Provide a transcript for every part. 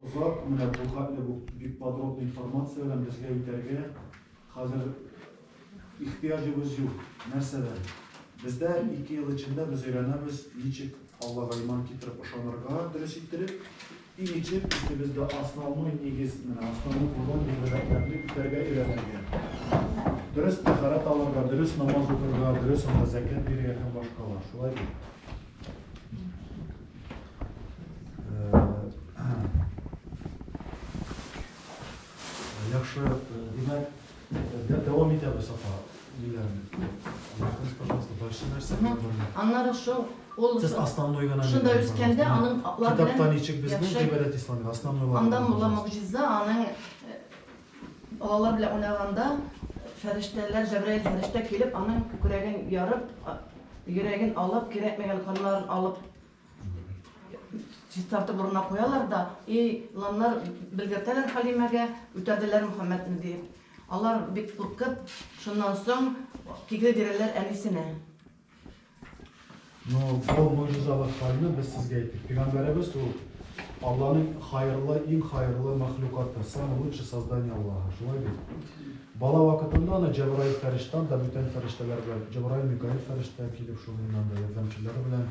Озак, менә бу хәтле бу бик подробный информация белән безгә үтәргә хәзер ихтыяҗыбыз юк. Нәрсәдән? Бездә 2 ел эчендә без өйрәнәбез, ничек Аллага иман китереп ышанырга, дөрес иттереп, и ничек өстебездә основной нигез, менә основной булган гыйбадәтләрне үтәргә өйрәнергә. Дөрес тәһарәт алырга, дөрес намаз укырга, дөрес анда зәкят бирергә һәм башкалар. Шулай бит? Яхшы, димәк, дәвам итәбез, апа, ниләрне. Әйтегез, пожалуйста, дальше нәрсә? Аннары шул ул Сез основной гына шунда үскәндә аның атлар белән Китапта ничек безнең гыйбадәт исламга основнойлар. Анда була могҗиза, аның балалар белән уйнаганда фәрештәләр, Җәбраил фәрештә килеп, аның күкрәген ярып, йөрәген алып, кирәкмәгән каннарын алып чистартып урынына куялар да, и еланнар белгертәләр Хәлимәгә, үтерделәр Мөхәммәдне диеп. Алар бик куркып, шуннан соң кигереп бирәләр әнисенә. Ну, бу могҗизалы хәлне без сезгә әйттек. Пәйгамбәребез ул Алланың хайырлы, иң хайырлы мәхлукаты, самое лучшее создание Аллаһа. Шулай бит? Бала вакытында аны Җәбраил фәрештә, анда бүтән фәрештәләр белән, Җәбраил, Микаил фәрештә килеп шул инде анда ярдәмчеләре белән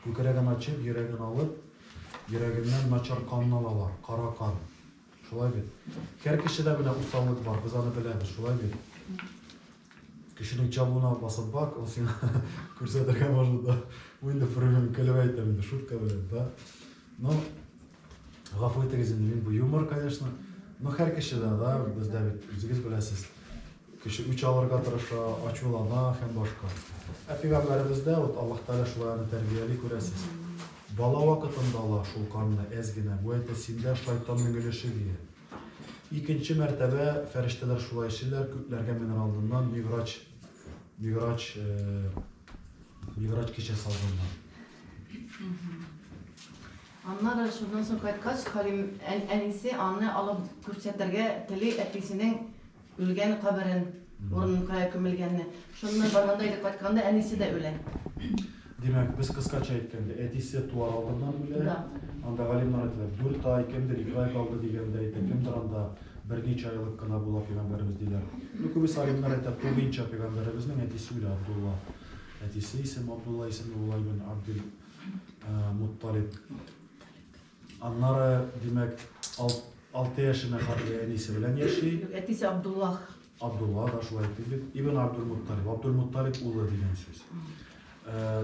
күкрәген ачып, йөрәген алып, йөрәгеннән начар канны алалар, кара кан. Шулай бит? Һәр кешедә менә усаллык бар, без аны беләбез, шулай бит? Кешенең чабуына басып бак, ул сиңа күрсәтергә может, да. Бу инде прямой көлеп әйтәм инде, шутка белән, да. Но гафу итегез инде, мин бу юмор, конечно. Но һәр кешедә, да, бездә бит үзегез беләсез. Кеше үч алырга тырыша, ачулана һәм башка. Ә пәйгамбәребездә вот Аллаһ Тәгалә шулай аны тәрбияли, күрәсез. Бала вакытында ала шул канны әз генә. Бу әйтә, синдә шайтанның өлеше дия. Икенче мәртәбә фәрештәләр шулай эшлиләр, күкләргә менер алдыннан Миграҗ, Миграҗ, Миграҗ кичәсе алдыннан. Аннары шуннан соң кайткач, Халим әнисе аны алып күрсәтергә тели әтисенең Үлгән каберен, урынын кая күмелгәнне. Шуннан барганда или кайтканда әнисе дә үлә. Димәк, без кыскача әйткәндә, әтисе туар алдыннан үлә. Да. Анда галимнәр әйтәләр, дүрт ай, кемдер ике ай калды дигәндә әйтә, кемдер анда берничә айлык кына була пәйгамбәребез диләр. Ну, күбесе галимнәр әйтә, тугыйнча пәйгамбәребезнең әтисе үлә, Абдулла. Әтисе исеме Абдулла исемле була, ибн Абдел Мутталиб. Аннары, димәк, 6 яшенә хәтле әнисе белән яши. Юк, әтисе Абдуллах. Абдулла да шулай әйтте бит. Ибн Абдул-Мутталиб. Абдул-Мутталиб улы дигән сүз.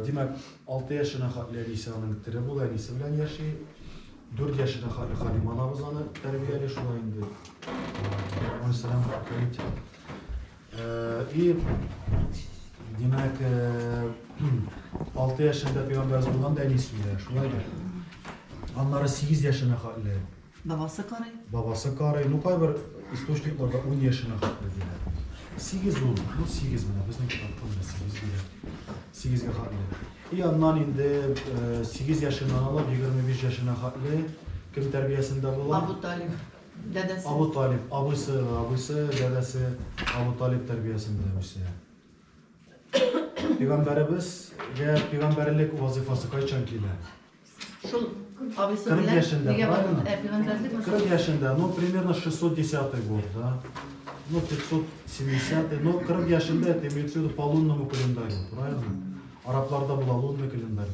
Димәк, 6 яшенә хәтле әнисе аның тере була, әнисе белән яши. 4 яшенә хәтле Халима анабыз аны тәрбияли, шулай инде. Алейһиссалам, И, димәк, 6 яшендә пәйгамбәребез булганда әнисе үлә, шулай бит? Аннары 8 яшенә хәтле. Бабасы карый. Бабасы карый. Ну, кайбер источникларда 10 яшенә хәтле диләр. 8 ул, ну 8 менә безнең китапта менә 8 диләр. 8-гә хәтле. И аннан инде 8 яшеннән алып 25 яшенә хәтле кем тәрбиясендә була? Абу Талиб. Дәдәсе. Абу Талиб, абыйсы, абыйсы, дәдәсе Абу Талиб тәрбиясендә үсә. Пәйгамбәребезгә пәйгамбәрлек вазифасы кайчан килә? Шул абыйсы 40 белән яшендә, нигә правильно? барган? Ә, пәйгамбәрлек 40 яшендә, ну, примерно 610 год, да? Ну, 570, ну, 40 яшендә, это имеется в виду по лунному календарю, правильно? Арапларда була лунный календарь.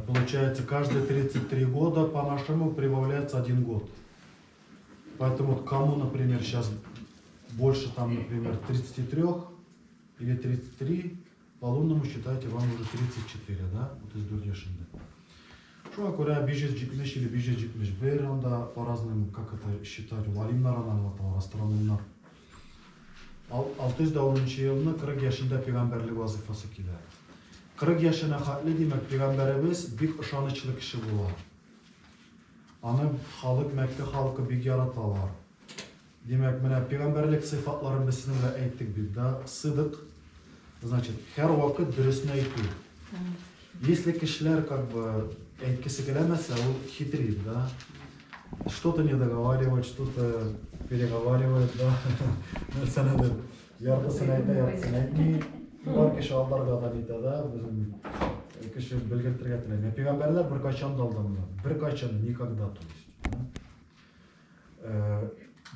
Получается, каждые 33 года по-нашему прибавляется один год. Поэтому вот кому, например, сейчас больше там, например, 33 или 33, по лунному считайте, вам уже 34, да? Вот из Дурдешинда. Шуңа күрә 570 или 571 анда по-разному, как это считать, ул алимнар аны аңлаталар, астрономнар. 610 елны 40 яшендә пәйгамбәрлек вазифасы килә. 40 яшенә хәтле, димәк, пәйгамбәребез бик ышанычлы кеше була. Аны халык, Мәккә халкы бик яраталар. Димәк, менә пәйгамбәрлек сыйфатларын без сезнең белән әйттек бит, да? Сыдык, значит, һәрвакыт дөресне әйтү. Если кешеләр как бы әйткесе келәмәсә, ул хитрит, да? Что-то не договаривает, что-то переговаривает, да? Нәрсәнедер яртысын әйтә, яртысын әйтми. Бар кеше алдарга да нитә, да? Безнең кеше белгертергә теләми. Пәйгамбәрләр беркайчан да алдамыйлар. Беркайчан, никогда, то есть.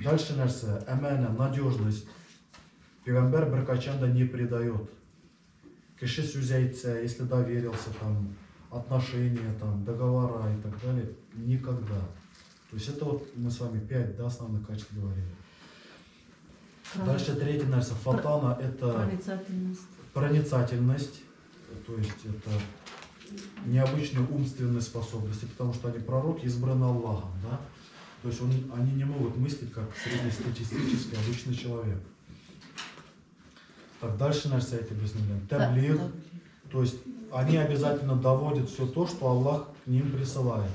Дальше нәрсә? Әмана, надежность. Пәйгамбәр беркайчан да не предает. Кеше сүз әйтсә, если доверился, там, отношения, там, договора и так далее, никогда. То есть это вот мы с вами пять, да, основных качеств говорили. Дальше третья нәрсә, фатана, это Проницательность. Проницательность, то есть это необычные умственные способности, потому что они пророки, избраны Аллахом, да? То есть они не могут мыслить как среднестатистический обычный человек. Так, дальше нәрсә әйтеп безнең белән? Тәблигъ, то есть они обязательно доводят все то, что Аллах к ним присылает.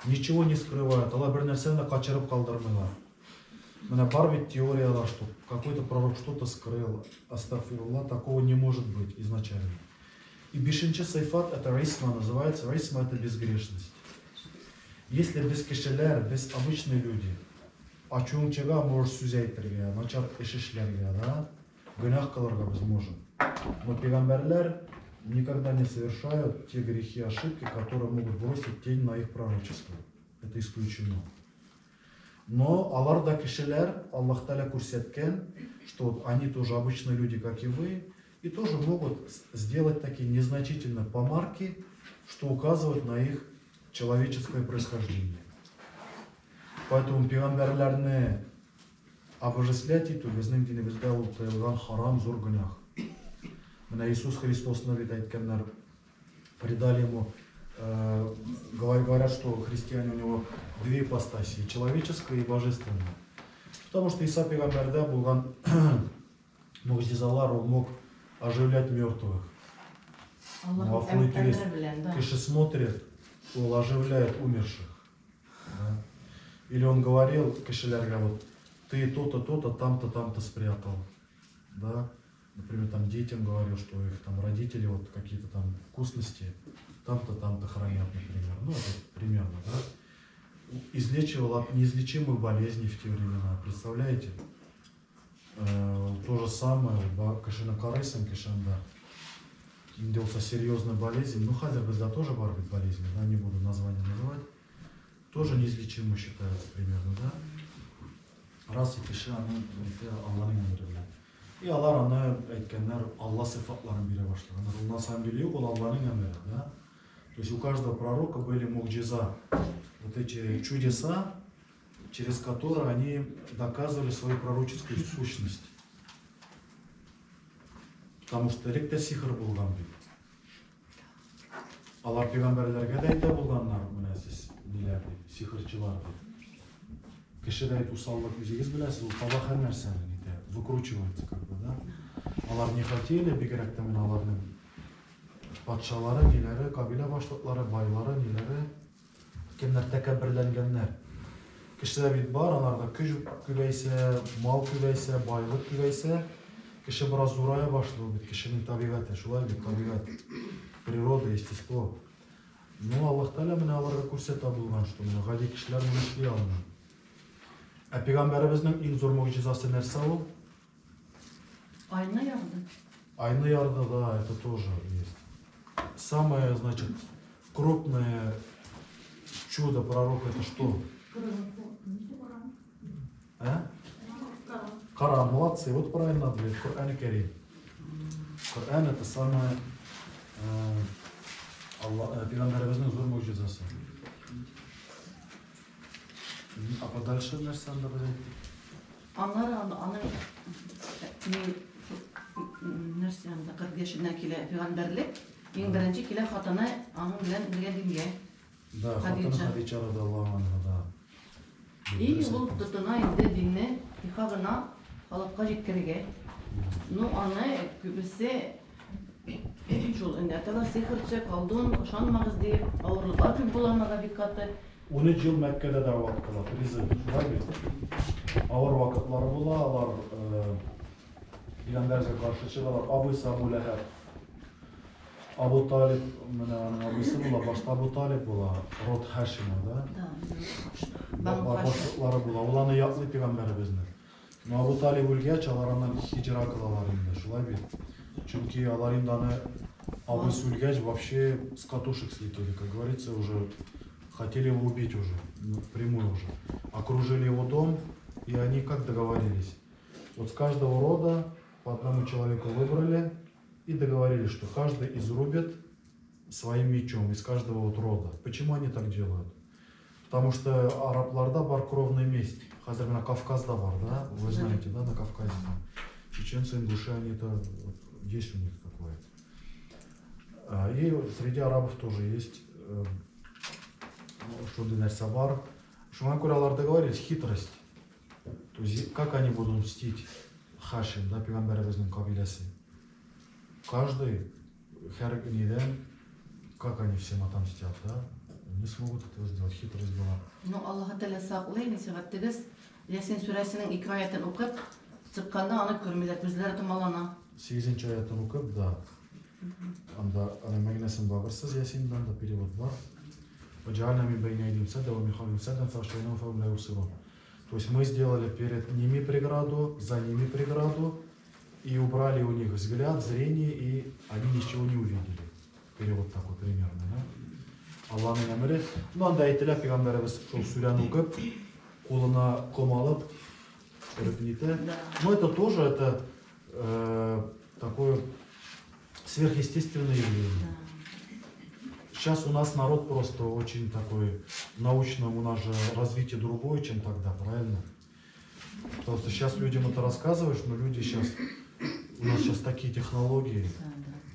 Ничего не скрывают. Алар бер нәрсәне дә качырып калдырмыйлар. Менә бар бит теориялар, что какой-то пророк что-то скрыл. Астагфирулла, такого не может быть изначально. И бишенче сыйфат, это гыйсма называется. Гыйсма — это безгрешность. Если без кешеләр, без обычные люди, ачуың чыга, можешь сүз әйтергә, начар эш эшләргә, да? Гөнаһ кылырга без можем. Но пәйгамбәрләр никогда не совершают те грехи, ошибки, которые могут бросить тень на их пророчество. Это исключено. Но алар да кешеләр, Аллаһ Тәгалә күрсәткән, что вот они тоже обычные люди, как и вы, и тоже могут сделать такие незначительные помарки, что указывают на их человеческое происхождение. Поэтому пәйгамбәрләрне обожествлять итү безнең динебездә ул тыелган харам, зур гөнаһ. Менә Иисус Христосны бит әйткәннәр, предали ему, говорят, что христиане, у него две ипостаси, человеческая и божественная. Потому что Иса пәйгамбәрдә булган могҗизалар, ул мог оживлять мертвых. Аллаһның Гафу итегез. Әмере белән, да. Кеше смотрит, ул оживляет умерших. Да? Или он говорил кешеләргә, вот ты то-то, то-то, там-то, там-то спрятал. Да? Например, там детям говорил, что их там родители вот какие-то там вкусности там-то, там-то хранят, например. Ну, это примерно, да? Излечивал от неизлечимых болезней в те времена, представляете? То же самое, кешене карыйсың, кеше анда инде булса серьезная болезнь, ну, хәзер бездә тоже бар бит болезни, да, не буду название называть, тоже неизлечимый считается примерно, да? Раз и кеше аны әйтә, Алланың әмере белән. И алар аны әйткәннәр, Алла сыйфатларын бирә башлаганнар. Ул на самом деле юк, ул Алланың әмере, да? То есть у каждого пророка были мугджиза, вот эти чудеса, через которые они доказывали свою пророческую сущность. Потому что элек тә сихер булган бит. Алар пәйгамбәрләргә дә әйтә булганнар, менә сез ниләр дип, сихерчылар дип. Кеше дә усаллык, үзегез беләсез, ул таба һәр нәрсәне нитә, выкручивается как бы, да. Алар не хотели, бигрәк тә менә аларның патшалары, ниләре, кабилә башлыклары, байлары, ниләре, кемнәр тәкәбберләнгәннәр. Кешеләр бит бар, аларда көч күбәйсә, мал күбәйсә, байлык күбәйсә, кеше бераз зурая башлый, ул бит кешенең табигате, шулай бит, табигать, природа, естество. Ну, Аллаһ Тәгалә менә аларга күрсәтә булган, что менә гади кешеләр моны эшли алмый. Ә пәйгамбәребезнең иң зур могҗизасы нәрсә ул? Айны ярды. Айны ярды, да, это тоже есть. Самое, значит, крупное чудо пророка — это что? А? Коран, молодцы, вот правильно ответ. Коран Карим. Коран — это самое Алла, пәйгамбәребезнең зур могҗизасы. А подальше нәрсә анда без әйттек? Аннары аның нәрсә анда 40 яшеннән килә пәйгамбәрлек. Иң беренче килә хатыны аның белән бергә дингә. Да, хатыны Хадиджа. Хадиджа радиаллаһу анха, да. И ул тотына инде динне тихо гына халыкка җиткерергә. Ну, аны күбесе шул инде әйтәләр, сихерче, колдун, ышанмагыз дип, авырлыклар күп була аңарга бик каты. 13 ел Мәккәдә дәгъват кыла, призыв, шулай бит. Авыр вакытлары була, алар пәйгамбәргә каршы чыгалар. Абыйсы Абу Ләһәб, Абу Талиб, менә аның абыйсы була, башта Абу Талиб була, род Хашима, да? Да, Бану Хашим. Башлыклары була, ул аны яклый пәйгамбәребезне. Но Абу Талиб үлгәч, алар аннан һиҗра кылалар инде, шулай бит. Чөнки алар инде аны Абыйсы үлгәч, вообще с катушек слетели, как говорится, уже хотели его убить уже, напрямую уже. Окружили его дом, и они как договорились? Вот с каждого рода по одному человеку выбрали и договорились, что каждый изрубит своим мечом из каждого вот рода. Почему они так делают? Потому что арабларда бар кровная месть. Хәзер менә Кавказда бар, да? Вы знаете, да, на Кавказе там. Чеченцы, ингуши, они это, вот, есть у них такое. И среди арабов тоже есть шундый нәрсә бар. Шуңа күрә алар договорились, хитрость. То есть как они будут мстить Хашим, да, пәйгамбәребезнең кабиләсе. Каждый һәр нидән, как они всем отомстят, да? Не смогут этого сделать, хитрость была. Ну, Аллаһы Тәгалә саклый, ничек әйттегез, Ясин сүрәсенең ике аятын укып, чыкканда аны күрмиләр, күзләре томалана. Сигезенче аятын укып, да. Анда аның мәгънәсен багырсыз Ясиндан да перевод бар. وجعلنا من بين أيديهم سدا ومن خلفهم سدا فأغشيناهم فهم لا يبصرون. То есть мы сделали перед ними преграду, за ними преграду, и убрали у них взгляд, зрение, и они ничего не увидели. Перевод такой примерно, да? Алланың әмере. Ну, анда әйтелә, пәйгамбәребез шул сүрәне укып, кулына ком алып, өреп нитә. Но это тоже это такое сверхъестественное явление. Сейчас у нас народ просто очень такой научный, у нас же развитие другое, чем тогда, правильно? Потому что сейчас людям это рассказываешь, но люди сейчас, у нас сейчас такие технологии,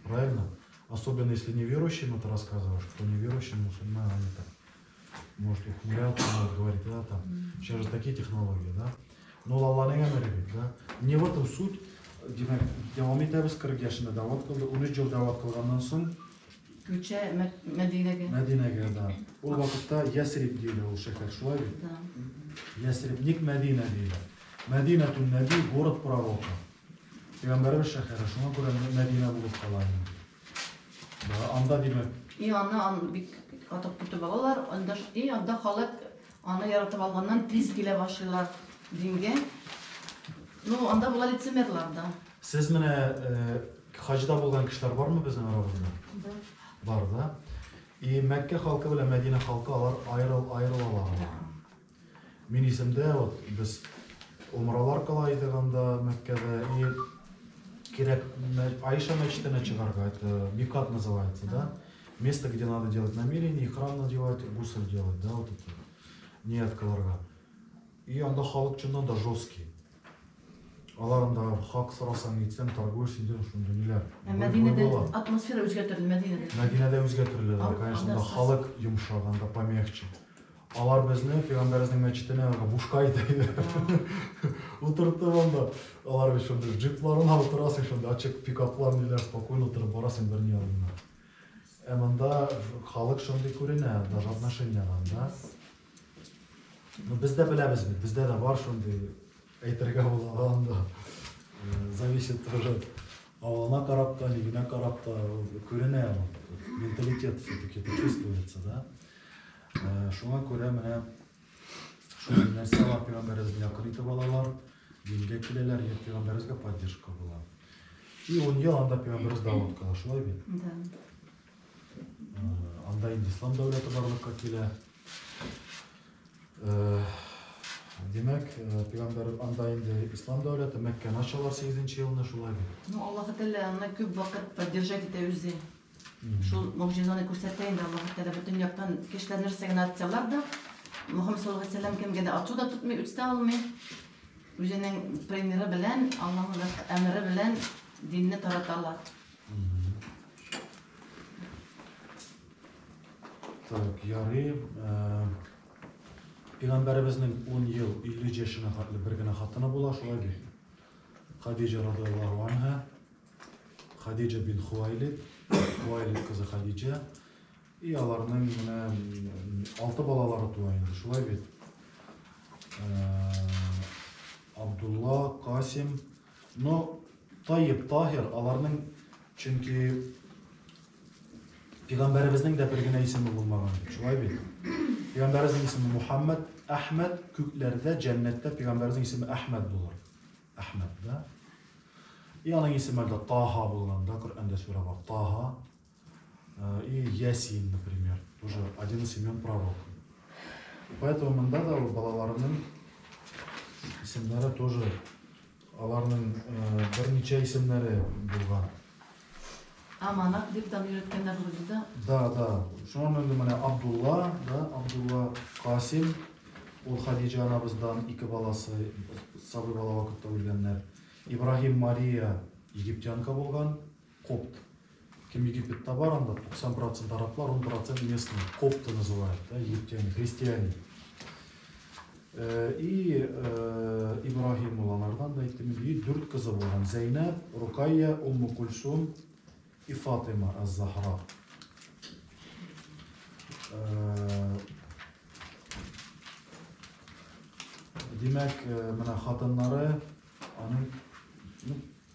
правильно? Особенно если неверующим это рассказываешь, кто неверующий, мусульман, они так может ухмыляться, может говорить, да, там, сейчас же такие технологии, да? Но Алланың әмере бит, да? Не в этом суть. Димәк, дәвам итәбез, 40 яшендә дәгъват кылды, 13 ел дәгъват кылганнан соң Күчә Мәдинәгә. Мәдинәгә, да. Ул вакытта Ясриб диелә ул шәһәр, шулай бит? Да. Ясриб ник Мәдинә диелә? Мәдинәтун Нәби, город пророка. Пәйгамбәребез шәһәре, шуңа күрә Мәдинә булып кала инде. Да, анда димәк. И аны ан бик каты көтеп алалар. Анда и анда халык аны яратып алганнан тиз килә башлыйлар дингә. Ну, анда була лицемерлар да. Сез менә хаҗда булган кешеләр бармы безнең арабызда? Да. Бар, да. И Мәккә халкы белән Мәдинә халкы алар аерыл аерылалар. Мин исемдә, вот без умралар кыла идек анда Мәккәдә, и кирәк Аиша мәчетенә чыгарга, это микат называется, да? Место, где надо делать намерение, ихрам надевать, гусль делать, да, вот это, ният кылырга. И анда халык чыннан да жесткий. Алар анда хак сорасаң, нитсәң, торгуешь, инде шундый ниләр. Ә Мәдинәдә атмосфера үзгә төрле, Мәдинәдә. Мәдинәдә үзгә төрле, да, конечно, анда халык йомшак, анда помягче. Алар безне пәйгамбәребезнең мәчетенә бушка итә иде. Утыртып анда. Алар бит шундый джипларына утырасың, шундый ачык пикаплар ниләр, спокойно утырып барасың бер ни алдына. Ә монда халык шундый күренә, даже отношениядән, да. Ну, без дә беләбез бит, бездә дә бар шундый, әйтергә була анда. Зависит тоже авылына карап та, нигенә карап та күренә ул. Менталитет все-таки это чувствуется, да. Шуңа күрә менә шундый нәрсә бар, пәйгамбәребезне якын итеп алалар, дингә киләләр, и пәйгамбәребезгә поддержка була. И 10 ел анда пәйгамбәребез дәгъват кыла, шулай бит? Да. Анда инде ислам дәүләте барлыкка килә. Димәк, пәйгамбәр анда инде ислам дәүләте Мәккәне ачалар 8 елны, шулай бит? Ну, Аллаһы Тәгалә аны күп вакыт поддержать итә үзе. Шул могҗизаны күрсәтә инде Аллаһы Тәгалә бөтен яктан кешеләр нәрсә генә атсалар да, Мөхәммәд саллаллаһу алейһи ва сәлләм кемгә дә ату да тотмый, үч тә алмый. Үзенең примеры белән, Аллаһның әмере белән динне тараталар. Так, ярый. Пәйгамбәребезнең 10 ел 53 яшенә хәтле бер генә хатыны була, шулай бит? Хадиҗа радияллаһу анһа, Хадиҗа бин Хуайлид, Хуайлид кызы Хадиҗа. И аларның менә 6 балалары туа инде, шулай бит? Абдулла, Касим, но Тайиб, Таһир аларның, чөнки Пәйгамбәребезнең дә бер генә исеме булмаган бит, шулай бит? Пәйгамбәребезнең исеме Мухаммад, Әхмәд, күкләрдә, җәннәттә пәйгамбәребезнең исеме Әхмәд булыр. Әхмәд, да? И аның исеме әлдә Таха булган, да, Коръәндә сүрә бар. Таха. И Ясин, например, тоже один из имен пророка. И поэтому монда да ул балаларының исемнәре тоже аларның берничә исемнәре булган. Аманак дип тә йөрткәннәр вроде, да? Да, да. Шуннан инде менә Абдулла, да, Абдулла, Касим, ул Хадиҗа анабыздан ике баласы сабый бала вакытта үлгәннәр. Ибраһим, Мария египтянка булган, копт. Кем Египетта бар, анда 90 процент араблар, 10 процент местные, копты называют, да, египтяне, христиане. И Ибраһим ул анардан да әйттем инде, и дүрт кызы булган. Зәйнәб, Рукайя, Умму Кульсум и Фатыйма аз-Захра. Димәк, менә хатыннары аның, ну,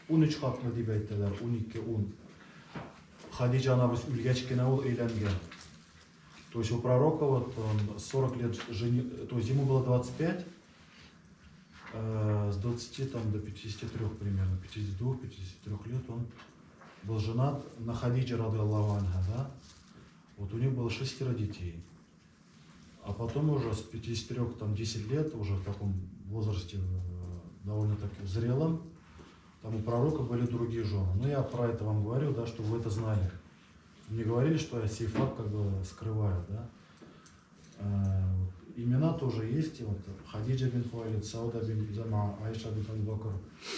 13 хатлы дип әйтәләр, 12, 10. Хадиҗа анабыз үлгәч кенә ул өйләнгән. То есть у пророка вот он 40 лет жени, то есть ему было 25, с 20 там, до 53 примерно, 52-53 лет он был женат на Хадидже, рады Аллаху анха, да? Вот у них было шестеро детей. А потом уже с 53, там, 10 лет, уже в таком возрасте довольно-таки зрелом, там у пророка были другие жены. Но я про это вам говорю, да, чтобы вы это знали. Мне говорили, что я сей факт как бы скрываю, да. Вот, имена тоже есть, и вот Хадиджа бин Хуайлид, Сауда бин Зама, Айша бин Абу Бакр,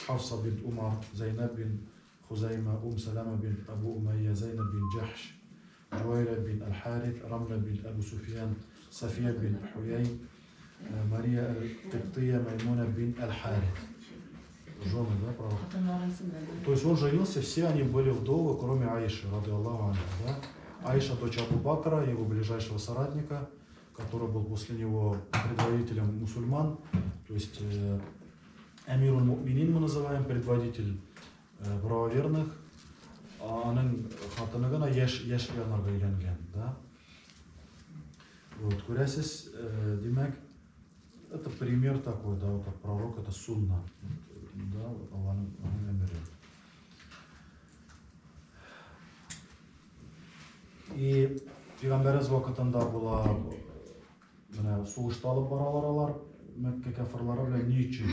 Хафса бин Умар, Зайнаб бин Хузайма, Ум Салама бин Абу Умайя, Зайнаб бин Джахш, Жуайра бин Аль-Харith, Рамла бин Абу Суфьян, София бин Хуяй, Мария Аль-Кыптыя, Маймуна бин Аль-Харith. Жены, да, пророка? Хатыннары исемнәре. То есть он женился, все они были вдовы, кроме Аиши, рады Аллаху анха, да? Аиша, дочь Абу Бакра, его ближайшего соратника, который был после него предводителем мусульман, то есть Амируль Му'минин мы называем, предводитель правоверных, а аның хатыны гына яшь янарга өйләнгән, да? Вот, күрәсез, димәк, это пример такой, да, вот от пророка, это сунна, да, вот Аллаһның әмере. И пәйгамбәребез вакытында була, менә сугышта алып баралар алар Мәккә кафирлары белән. Ни өчен?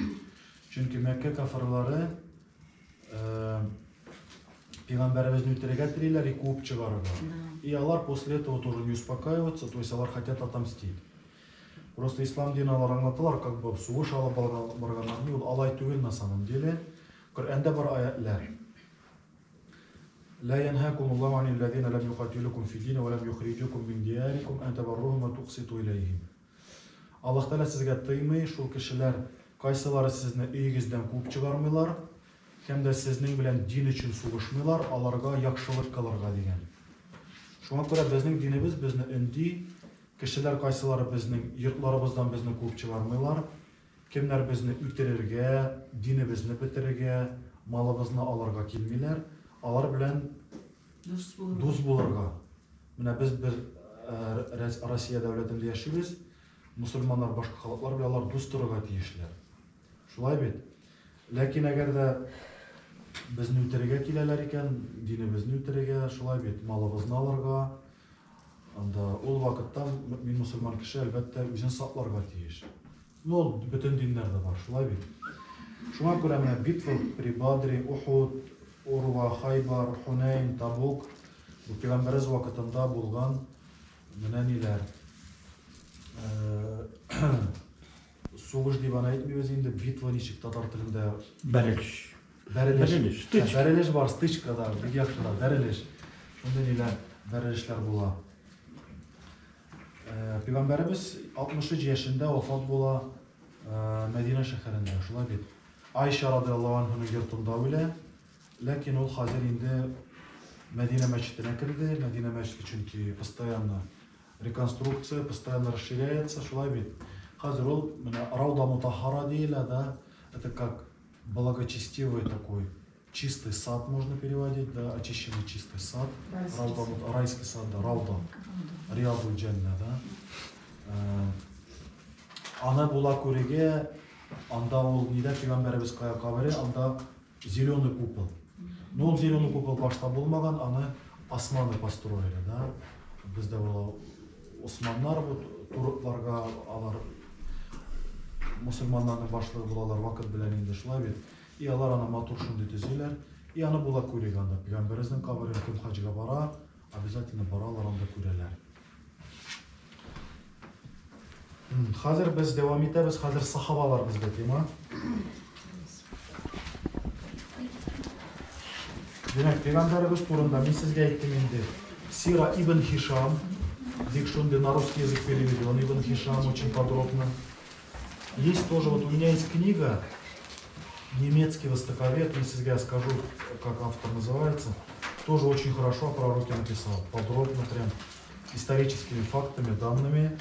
Чөнки Мәккә кафирлары пәйгамбәребезне үтерергә телиләр и куып чыгарырга. И алар после этого тоже не успокаиваются, то есть алар хотят отомстить. Просто ислам дине алар аңлаталар, как бы сугыш алып барганнар, ни ул алай түгел на самом деле. Коръәндә бар аятлар. Ла янһакум Аллаһу анил лазина лам юкатилукум фи дини ва лам юхриджукум мин диярикум ан табаррухум ва туқситу илейхим. Аллаһ Тәгалә сезгә тыймый, шул кешеләр кайсылары сезне өегездән куып чыгармыйлар, һәм дә сезнең белән дин өчен сугышмыйлар, аларга яхшылык кылырга дигән. Шуңа күрә безнең динебез безне өнди, кешеләр кайсылары безнең йортларыбыздан безне куып чыгармыйлар, кемнәр безне үтерергә, динебезне бетерергә, малыбызны алырга килмиләр, алар белән Дус булырга. дус булырга. Менә без бер Россия дәүләтендә яшибез, мусульманнар башка халыклар белән алар дус торырга тиешләр. Шулай бит? Ләкин әгәр дә безне үтерергә киләләр икән, динебезне үтерергә, шулай бит, малыбызны алырга, анда ул вакытта мөмин мусульман кеше әлбәттә үзен сакларга тиеш. Ну, ул бөтен диннәрдә бар, шулай бит. Шуңа күрә менә битва при Бадре, Ухуд, Урва, Хайбар, Хунайн, Табук, бу пәйгамбәребез вакытында булган менә ниләр. Сугыш дип аны әйтмибез инде, битва ничек татар телендә? Бәрелеш. Бәрелеш. Бәрелеш, стычка. Бәрелеш бар, стычка да, бик яхшы да, бәрелеш. Шундый ниләр, бәрелешләр була. Пәйгамбәребез 63 яшендә вафат була Мәдинә шәһәрендә, шулай бит. Айша радиаллаһу анһаның йортында үлә, ләкин ул хәзер инде Мәдинә мәчетенә керде. Мәдинә мәчете чөнки постоянно реконструкция, постоянно расширяется, шулай бит. Хәзер ул менә Рауда Мутахара диелә, да, это как благочестивый такой чистый сад можно переводить, да, очищенный чистый сад. Райский Рауда, сад. вот, райский сад, да, Рауда. Риадул Джанна, да. Ана була күрегә, анда ул нидә пәйгамбәребез кая кабере, анда Зеленый купол. Но ул зеленый купол башта булмаган, аны османы построили, да. Бездә була османнар бу турыкларга, алар мусульманнарның башлыгы булалар вакыт белән инде шулай бит. И алар аны матур шундый төзиләр. И аны була күрик анда. Пәйгамбәребезнең каберен кем хаҗга бара, обязательно баралар анда күрәләр. Хәзер без дәвам итәбез. Хәзер сахабалар бездә тема. Димәк, пәйгамбәребез турында мин сезгә әйттем инде. Сира ибн Хишам, бик шундый на русский язык переведен, Ибн Хишам очень подробно. Есть тоже, вот у меня есть книга, немецкий востоковед, мин сезгә скажу, как автор называется, тоже очень хорошо о пророке написал, подробно прям, историческими фактами, данными.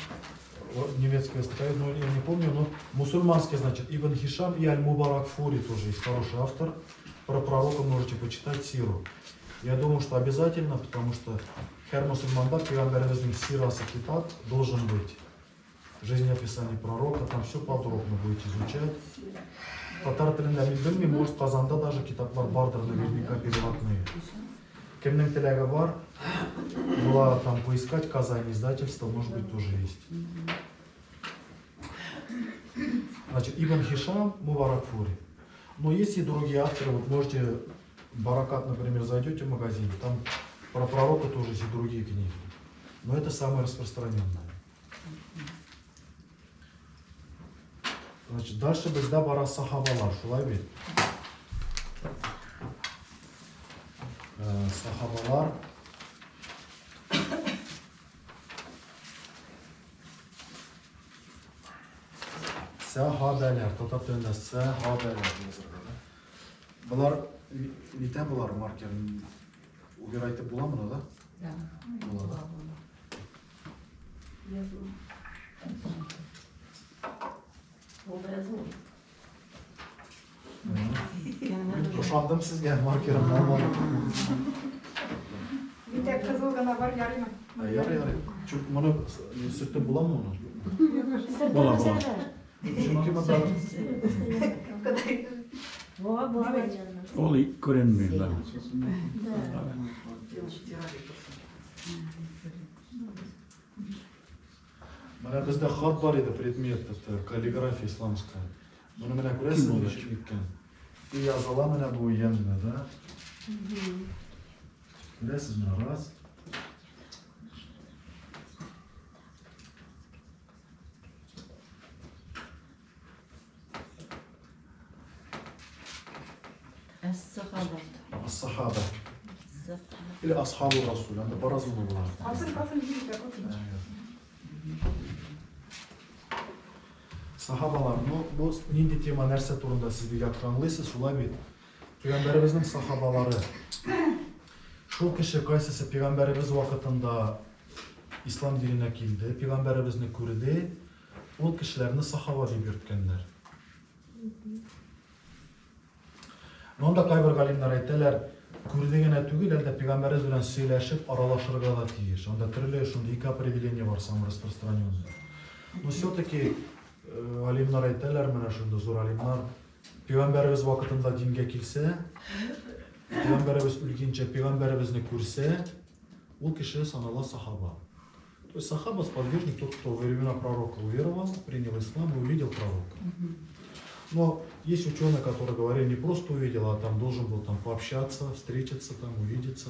Немецкий востоковед, но я не помню, но мусульманский, значит, Ибн Хишам и Аль-Мубарак Фури тоже есть хороший автор. Про пророка можете почитать сиру. Я думаю, что обязательно, потому что һәр мөселманда пәйгамбәребезнең сирасы китап должен быть. Жизнеописание пророка, там все подробно будете изучать. Татар телендә мин белмим, может, Казанда даже китаплар бардыр наверняка переводные. Кемнең теләге бар, була там поискать Казань издательство, может быть, тоже есть. Значит, Ибн Хишам, Мубарак Фури. Но есть и другие авторы, вот можете, Баракат, например, зайдете в магазин, там про пророка тоже есть и другие книги. Но это самое распространенное. Значит, дальше бездә бара сахабалар, шулай бит? Сахабалар. Сәхабәләр, татар телендә сәхабәләр язырга, да? Болар нитә болар маркер? Убирайтып була моны, да? Да. Була, да? Язу. Булды язу. Ышандым сезгә, маркерым нормально. Битә кызыл гына бар, ярыймы? Ярый, ярый. Чөнки моны сөртеп буламы моны? Була, була. Чөнки монда Ул күренми да. Менә бездә хат бар иде, предмет, это каллиграфия исламская. Моны менә күрәсезме, ничек ниткән? И языла менә бу янына, да? Күрәсезме, раз. Әс-сахаба. Ас-сахаба. Или асхабу расул, анда по-разному була. Калсын, калсын, битә, калсын. Сахабалар, ну, бу нинди тема, нәрсә турында сез бик яхшы аңлыйсыз, шулай бит? Пәйгамбәребезнең сахабалары. Шул кеше кайсысы пәйгамбәребез вакытында ислам диненә килде, пәйгамбәребезне күрде, ул кешеләрне сахаба дип йөрткәннәр. Но анда кайбер галимнәр әйтәләр, күрде генә түгел, әлдә пәйгамбәребез белән сөйләшеп, аралашырга да тиеш. Анда төрле шундый ике определение бар, самое распространенное. Но все-таки галимнәр әйтәләр, менә шундый зур галимнәр, пәйгамбәребез вакытында дингә килсә, пәйгамбәребез үлгәнчә пәйгамбәребезне күрсә, ул кеше санала сахаба. То есть сахаба сподвижник, тот, кто во времена пророка уверовал, принял ислам и увидел пророка. Но есть ученые, которые говорили, не просто увидел, а там должен был там пообщаться, встретиться, там, увидеться.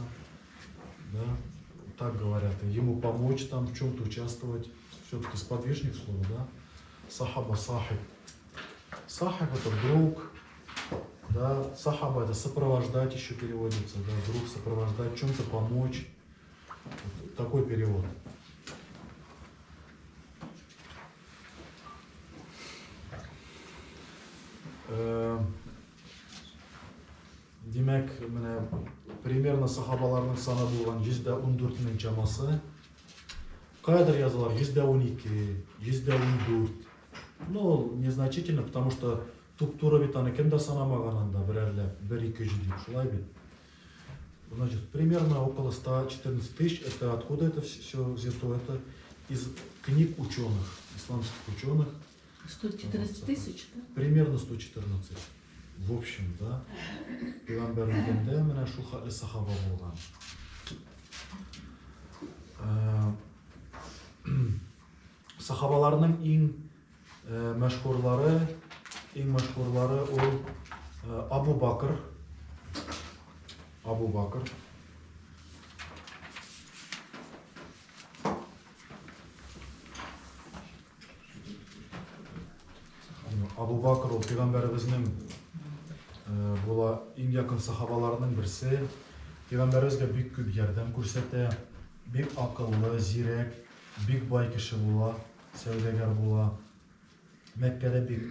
Да? Так говорят. И ему помочь там в чем-то участвовать. Все-таки сподвижник слово, да? Сахаба, сахиб. Сахиб это друг, да? Сахаба это сопровождать еще переводится, да? Друг сопровождать, в чем-то помочь. Вот такой перевод. Димәк, менә примерно сахабаларның саны булган 114 мең чамасы. Каядыр язалар 112, 114. Ну, ул незначительно, потому что туп-туры бит аны кем дә санамаган анда берәрләп, 1, 2, 3 дип, шулай бит. Значит, примерно около 114 тысяч. Это откуда это все взято? Это из книг ученых, исламских ученых. 114 тысяч, да? Примерно 114. В общем, да, пәйгамбәр үлгәндә менә шул хәтле сахаба булган. Сахабаларның иң мәшһүрлары, иң мәшһүрлары ул Абу Бакр. Абу Бакр. Абу Бакр ул пәйгамбәребезнең була иң якын сахабаларының берсе. Пәйгамбәребезгә бик күп ярдәм күрсәтә. Бик акыллы, зирәк, бик бай кеше була, сәүдәгәр була. Мәккәдә бик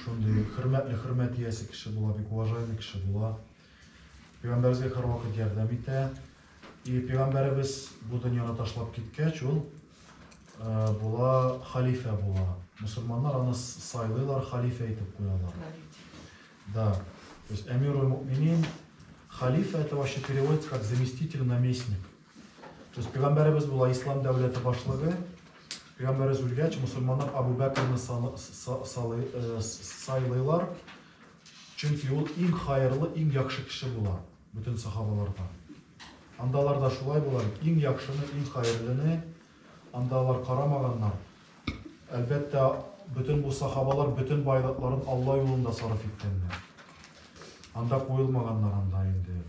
шундый хөрмәтле, хөрмәт иясе кеше була, бик уважаемый кеше була. Пәйгамбәребезгә һәрвакыт ярдәм итә. И пәйгамбәребез бу дөньяны ташлап киткәч, ул була халифә була. Мусульманнар аны сайлыйлар, халифә итеп куялар. Да. То есть әмируль муъминин, халифа это вообще переводится как заместитель, наместник. То есть пәйгамбәребез була ислам дәүләте башлыгы. Пәйгамбәребез үлгәч, мусульманнар Абу Бәкрне сайлыйлар. Чөнки ул иң хайырлы, иң яхшы кеше була бөтен сахабалардан. Анда алар да шулай була бит, иң яхшыны, иң хәерлене анда алар карамаганнар. Әлбәттә, бөтен бу сахабалар бөтен байлыкларын Алла юлында сарыф иткәннәр. Анда куелмаганнар анда инде.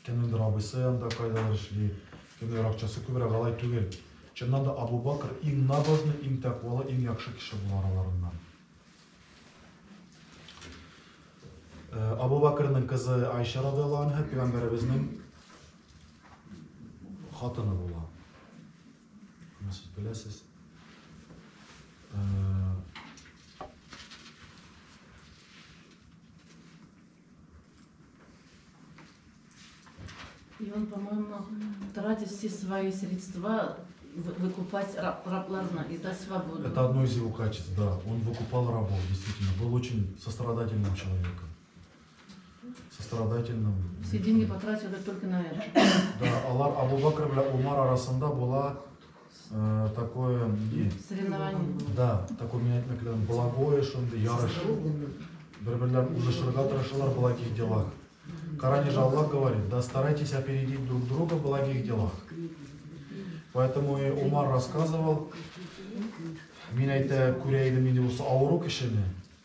Кемнеңдер абыйсы анда кайдадыр эшли, кемнеңдер акчасы күбрәк, алай түгел. Чыннан да Абу Бакр иң набожный, иң тәкъвалы, иң яхшы кеше була араларыннан. Абу Бакрның кызы Айша радиаллаһу анһа пәйгамбәребезнең хатыны була. Моны сез беләсез. И он, по-моему, тратит все свои средства выкупать рабларны и дать свободу. Это одно из его качеств, да. Он выкупал рабов, действительно. Был очень сострадательным человеком. Сострадательным. Все деньги потратил только на это. Да, алар Абу Бакр белән Умар арасында була такое не, Соревнование. Да, такое мин әйтмәк благое шундый ярыш. Бер-берләрен узышырга тырышалар в благих делах. В Коране же Аллах говорит, да, старайтесь опередить друг друга в благих делах. Поэтому и Умар рассказывал, мин әйтә күрә идем инде булса авыру кешене,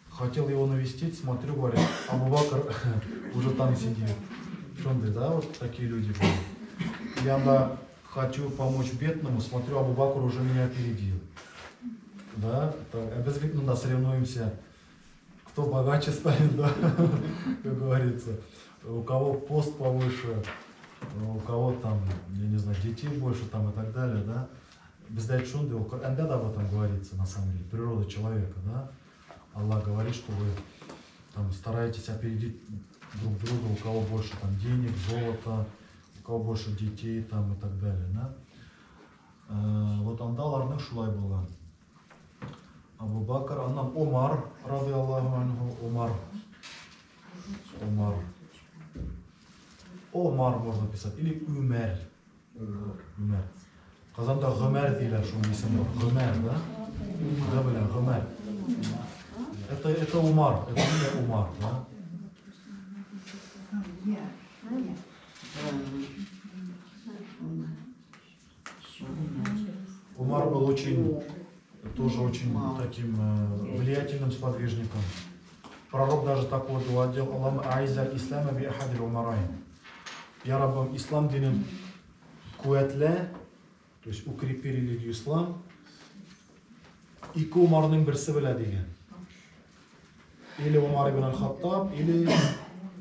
хотел его навестить, смотрю, говорит, Абу Бакр уже там сидит. Шундый, да, вот такие люди были. Я анда хочу помочь бедному, смотрю, Абу Бакр уже меня опередил. Да, это, без бит монда соревнуемся, кто богаче станет, да, как говорится, у кого пост повыше, у кого там, я не знаю, детей больше там и так далее, да. Бездә шундый, ул Коръәндә дә об этом говорится, на самом деле, природа человека, да. Аллах говорит, что вы там стараетесь опередить друг друга, у кого больше там денег, золота, у кого больше детей там и так далее, да. Вот анда аларның шулай булган. Абу Бакр, аннан Омар, радиаллаһу анху, Омар. Омар. Омар можно писать, или Умер. Умер. Казанда Гомәр диләр, шундый исем бар. Гомәр, да? Да, белән, Гомәр. Это Умар, это имя Умар, да? Умар был очень, тоже очень таким влиятельным сподвижником. Пророк даже такой дуа делал: Аллахумма аиззаль ислама би ахадил умарайн. Я Раббым, ислам динен куәтлә, то есть укрепи религию ислам, ике Умарның берсе белә дигән. Или Умар ибн аль-Хаттаб, или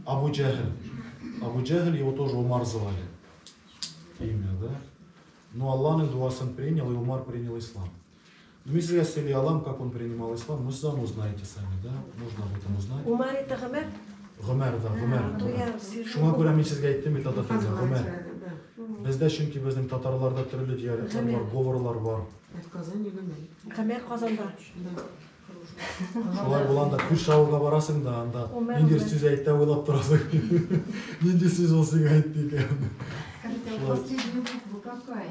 Абу Джахиль. Абу Джахиль, его тоже Умар звали. Имя, да? Но Аллах дуасын принял, и Умар принял ислам. Ну, мин сезгә сөйли алам, как он принимал ислам, но сез аны узнаете сами, да? Можно об этом узнать. Умар это Гомәр? Гомәр, да, Гомәр. То я сижу. Шуңа күрә мин сезгә әйттем бит, Ата Фәйзә, Гомәр. Бездә чөнки безнең татарларда төрле диалектлар бар, говорлар бар. В Казани Гомәр. Гомәр Казанда. Шулай булганда күрше авылга барасың да, анда Умар, ниндидер Умар. сүз әйтә уйлап торасың. Нинди сүз ул сиңа әйтте икән? Скажите, а Шулай. вот последняя буква какая?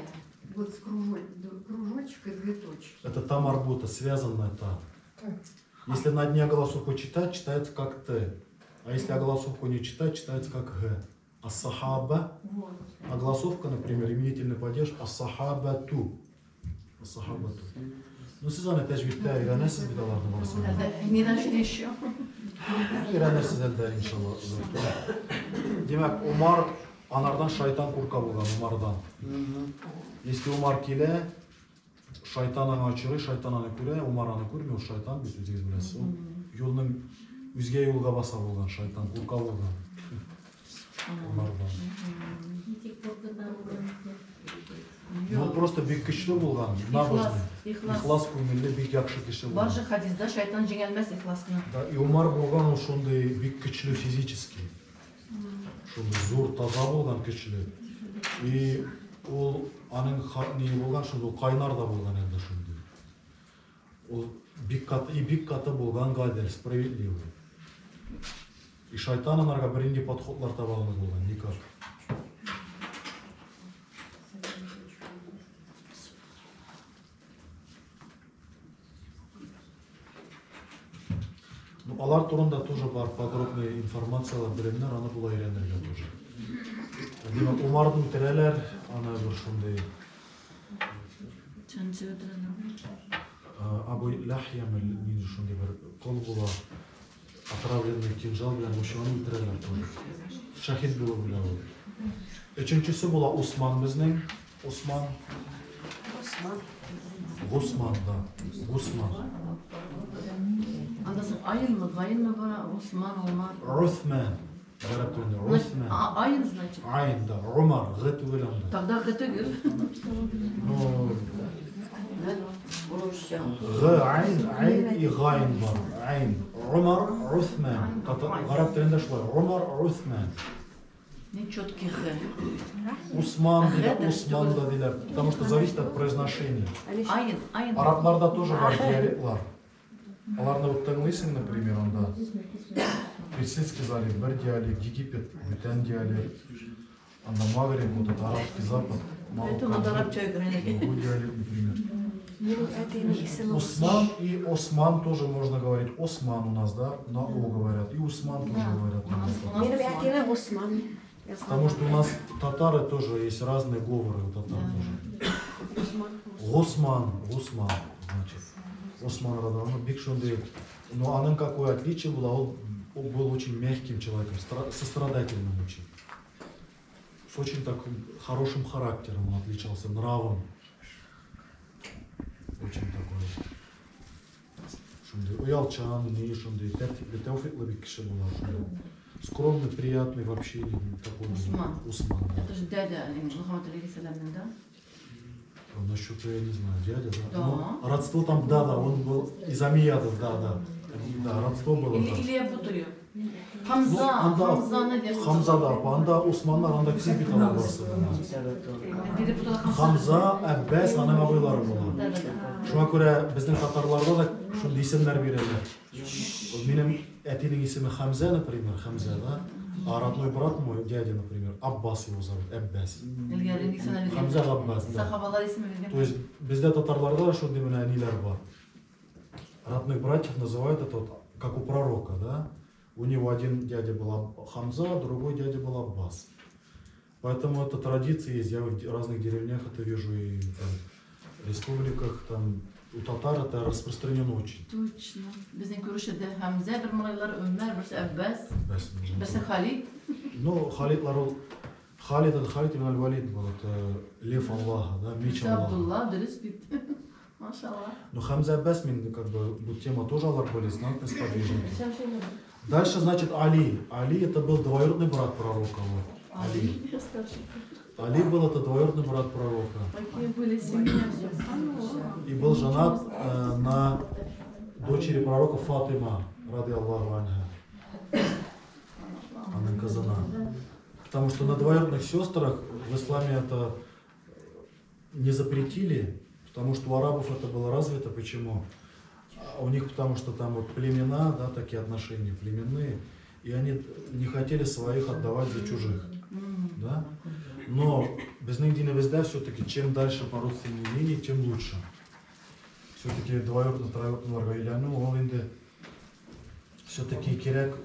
Вот с кружочек и две точки. Это та марбута, связанная та. Если на дне голосуху читать, читается как Т. А если огласовку не читать, читается как Г. Ас-сахаба. Огласовка, например, именительный падеж ас-сахабату. Ас-сахабату. Ну, сез аны тәҗвидтә өйрәнәсез бит аларны барысын. Не нашли еще. Өйрәнерсез әлдә, иншалла. Димәк, Умар анардан шайтан курка булган, Умардан. Если Умар килә, шайтан аңа очрый, шайтан аны күрә, Умар аны күрми, ул шайтан бит, үзегез беләсез. Ул юлның үзгә юлга баса булган, шайтан курка булган. Умардан. Ну, ул просто бик көчле булган, набожный. Ихлас. Ихлас күңелле, бик яхшы кеше булган. Баржы хадисда шайтан җиңәлмәс ихласны. Да, и Умар булган ул шундый бик көчле физически. Шундый зур, таза булган, көчле. И ул аның ни булган, шундый ул кайнар да булган инде шундый. Ул бик каты, и бик каты булган гадел, справедливый. И шайтан анарга бернинди подходлар таба алмый булган, никак. Ну, алар турында тоже бар подробный информациялар, белемнәр, аны була өйрәнергә тоже. Димәк, Умарны үтерәләр, аны бер шундый Абу Лахья нинди шундый бер кол була, отравленный кинжал белән аны үтерәләр тоже. Шахид булып үлә ул. Өченчесе була Усман безнең. Усман. Осман. Гусман, да. Гусман. Анда соң айынмы, гайынмы бар, Усман, Умар. Усман. Гарәп телендә Усман. Айын, значит. Айн, да. Умар, г түгел анда. Тогда г түгел. Ну, Урысча. г, айн, айн и гайн бар. Айн. Умар, Усман. Гарәп телендә шулай. Умар, Усман. Не четкий г. Усман диләр, Усман да диләр. Потому что зависит от произношения. Айын, айын. Арапларда тоже бар диалектлар. Аларны вот тыңлыйсың, например, анда Персидский залив бер диалект, Египет бүтән диалект, анда Магриб, вот это арабский запад, Поэтому надо арабча өйрәнергә. другой диалект, например. Минем әтинең исеме Усман и Осман тоже можно говорить. Осман у нас, да, на О говорят. И Усман тоже говорят. У нас, у нас Минем Усман. әтинең Осман. Потому что у нас татары тоже есть разные говоры у татар тоже. Осман. Госман, Гусман, значит. Осман Радованов, бик шундый. Но аның какое отличие было, он был очень мягким человеком, сострадательным очень. С очень таким хорошим характером он отличался, нравом. Очень такой. Шундый оялчан, ни шундый, тәртипле, тәүфиклы бик кеше була шундый. Скромный, приятный в общении такой был. Усман. Усман, да. Это же дядя Мухаммад алейхиссаламның, да? Насчет, я не знаю, дядя, да? Да. Ну, родство там, да, да, он был из Омейядов, да, да. Да, родство было, Или, да. или я путаю. Ну, Хамза, анда- Хамзаны дип. Хамза да, анда Усманнар, анда кисеп бит алар барысы. Бире путала Хамза. Хамза, Әббәс, аның абыйлары була. Да, да, да. Шуңа күрә безнең татарларда да шундый исемнәр бирәләр. Вот минем әтинең исеме Хамза, например, Хамза, да? А родной брат мой, дядя, например, Аббас его зовут, Әббәс. Элгәре исеме биргән. Хамза Габбас, да. Сахабалар исеме биргән. То есть бездә татарларда да шундый менә ниләр бар. Родных братьев называют это вот, как у пророка, да? У него один дядя был Хамза, другой дядя был Аббас. Поэтому эта традиция есть. Я в разных деревнях это вижу и там, республиках, там у татар это распространено очень. Точно. Безнең күршедә Хамза бер малайлар, Өмәр, берсе Әббәс, Бәс, берсе Халид. Ну, Халидлар ул Халид это Халид ибн аль-Валид был, это лев Аллаха, да, меч Берсе Аллаха. Абдулла, дөрес бит. Машалла. Но Хамза Аббас, мин, как бы, бу тема тоже алар были знатные сподвижники. Дальше, значит, Али. Али это был двоюродный брат пророка. Вот. Али. Али был это двоюродный брат пророка. Какие были семьи. И был женат на дочери пророка Фатима, рады Аллаху анха. Аның кызына. Потому что на двоюродных сестрах в исламе это не запретили, потому что у арабов это было развито. Почему? А у них потому что там вот племена, да, такие отношения племенные, и они не хотели своих отдавать за чужих. Да? Но безнең динебездә все-таки чем дальше по родственной линии, тем лучше. Все-таки двоюродно, троюродныйларга өйләнү, ул инде все-таки кирәк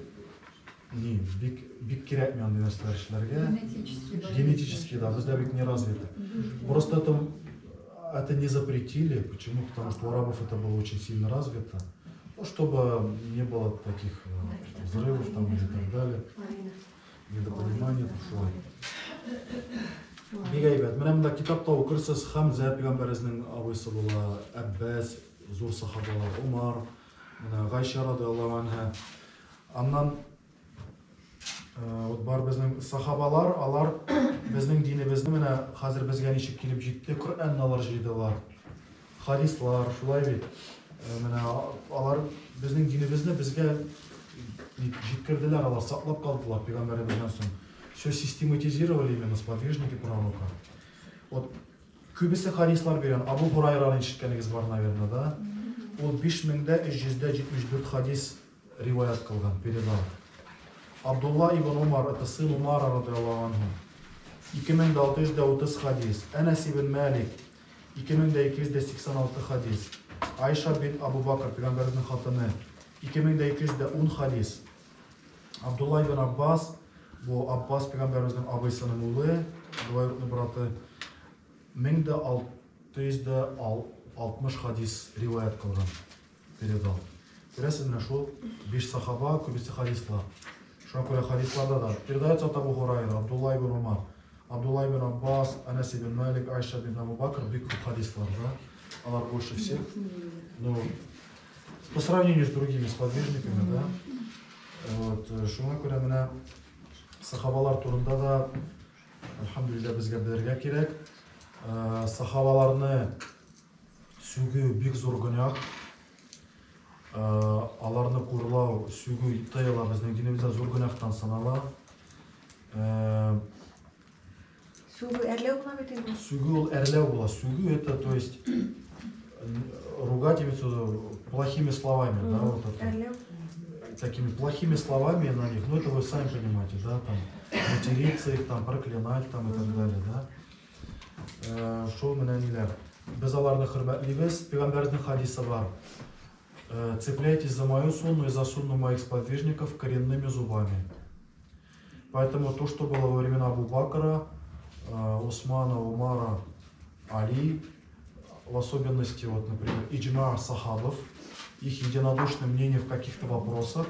не, бик, бик кирәкми андый нәрсәләр эшләргә. Генетически. Генетически, да, бездә бик не развито. Просто это не запретили. Почему? Потому что у арабов это было очень сильно развито. Ну, чтобы не было таких взрывов там или так далее, недопонимания, там шулай. Бик әйбәт. Менә монда китапта укырсыз, Хамза пәйгамбәребезнең абыйсы була, Әббәс, зур сахабалар, Умар, менә Гайшә радиаллаһу анһа. Аннан вот бар безнең сахабалар, алар безнең динебезне менә хәзер безгә ничек килеп җитте, Коръәнне алар җыйдылар. Хадислар, шулай бит. Менә алар безнең динебезне безгә җиткерделәр, алар саклап калдылар пәйгамбәребездән соң. Все систематизировали именно сподвижники пророка. Вот күбесе хадислар биргән. Абу Хурайраны ишеткәнегез бар, наверное, да? Ул 5374 хадис риваят кылган, передал. Абдулла ибн Умар, это сын Умара, радиаллаһу анһу. 2630 хадис. Әнәс ибн Малик, 2286 хадис. Айша бин Абу Бакр, пәйгамбәребезнең хатыны, 2210 хадис. Абдулла ибн Аббас, бу Аббас пәйгамбәребезнең абыйсының улы, двоюродный браты, 1660 хадис риваят кылган, передал. Күрәсез, менә шул биш сахаба, күбесе хадислар. Шуңа күрә хадисларда да передается от Абу Хурайра, Абдулла ибн Умар, Абдулла ибн Аббас, Анас ибн Малик, Айша бин Абу Бакр, бик күп хадислар, да? Алар больше всех. Ну, по сравнению с другими сподвижниками, да? Вот, шуңа күрә менә сахабалар турында да, әлхәмдүлилләһ, безгә белергә кирәк. Сахабаларны сүгү бик зур гөнаһ. Аларны хурлау, сүгү тыела безнең динебездә, зур гөнаһтан санала. Сүгү әрләү була бит инде. Сүгү ул әрләү була. Сүгү это, то есть, ругать имеется в виду плохими словами, да, вот это. Әрләү. Такими плохими словами на них, ну это вы сами понимаете, да, там материться их, там проклинать, там и так далее, да. Шул менә ниләр. Без аларны хөрмәтлибез. Пәйгамбәрнең хадисы бар. Цепляйтесь за мою сунну и за сунну моих сподвижников коренными зубами. Поэтому то, что было во времена Абу Бакра, Усмана, Умара, Али, в особенности, вот, например, иджма сахабов, их единодушное мнение в каких-то вопросах,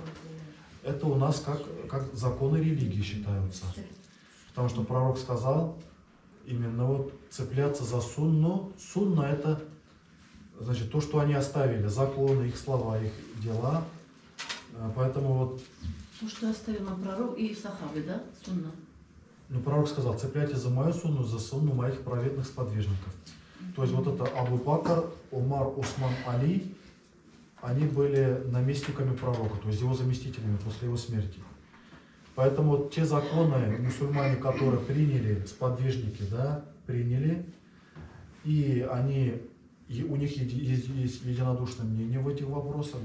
это у нас как законы религии считаются. Потому что пророк сказал, именно вот цепляться за сунну. Сунна это, значит, то, что они оставили, законы, их слова, их дела. Поэтому вот... То, что оставил нам пророк и сахабы, да? Сунна. Ну, пророк сказал, цепляйтесь за мою сунну, за сунну моих праведных сподвижников. То есть вот это Абу Бакр, Умар, Усман, Али, они были наместниками пророка, то есть его заместителями после его смерти. Поэтому вот те законы мусульмане, которые приняли, сподвижники, да, приняли, и у них есть единодушное мнение в этих вопросах,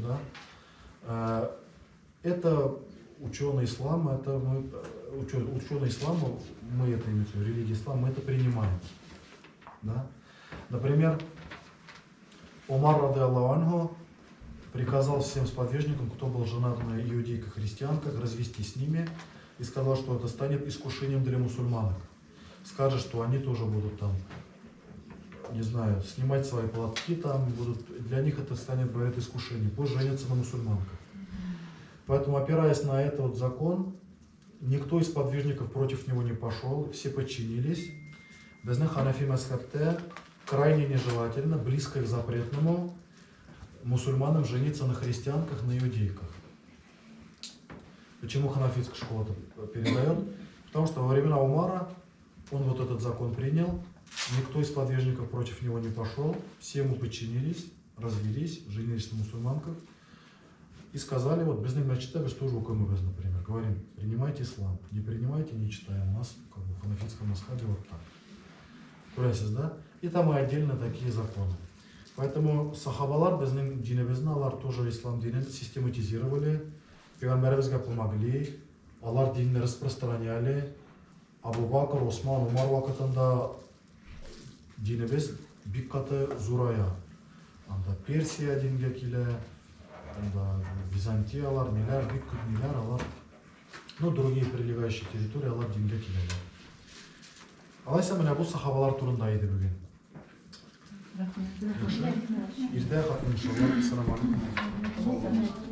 да, это ученые ислама, это мы, ученые ислама, мы это имеем в виду, религия ислама, мы это принимаем. Да? Например, Умар, радиаллаху анху, приказал всем сподвижникам, кто был женат на иудейках-христианках, развестись с ними, и сказал, что это станет искушением для мусульманок. Скажет, что они тоже будут там, не знаю, снимать свои платки там, будут, для них это станет, говорят, искушением, пусть женятся на мусульманках. Поэтому, опираясь на этот вот закон, никто из подвижников против него не пошел, все подчинились. Безнең ханафи мәзһәбтә крайне нежелательно, близко к запретному, мусульманам жениться на христианках, на иудейках. Почему ханафитская школа это передает? Потому что во времена Умара он вот этот закон принял, никто из подвижников против него не пошел, все ему подчинились, развелись, женились на мусульманках и сказали, вот безнең мәчеттә без тоже укымыйбыз, например, говорим, принимайте ислам, не принимайте, не читаем, у нас в ханафитском мазхабе вот так. Күрәсез, да? И там и отдельно такие законы. Поэтому сахабалар безнең динебезне, алар тоже ислам динен систематизировали, пәйгамбәребезгә помогли, алар динне распространяли. Абу Бакр, Усман, Умар вакытында динебез бик каты зурая. Анда Персия дингә килә, анда Византиялар, ниләр, бик күп ниләр, алар. Ну, другие прилегающие территории, алар дингә киләләр. Алайса менә бу сахабалар турында иде бүген. Рәхмәт. Иртә хатым иншалла. Ассаламу алейкум.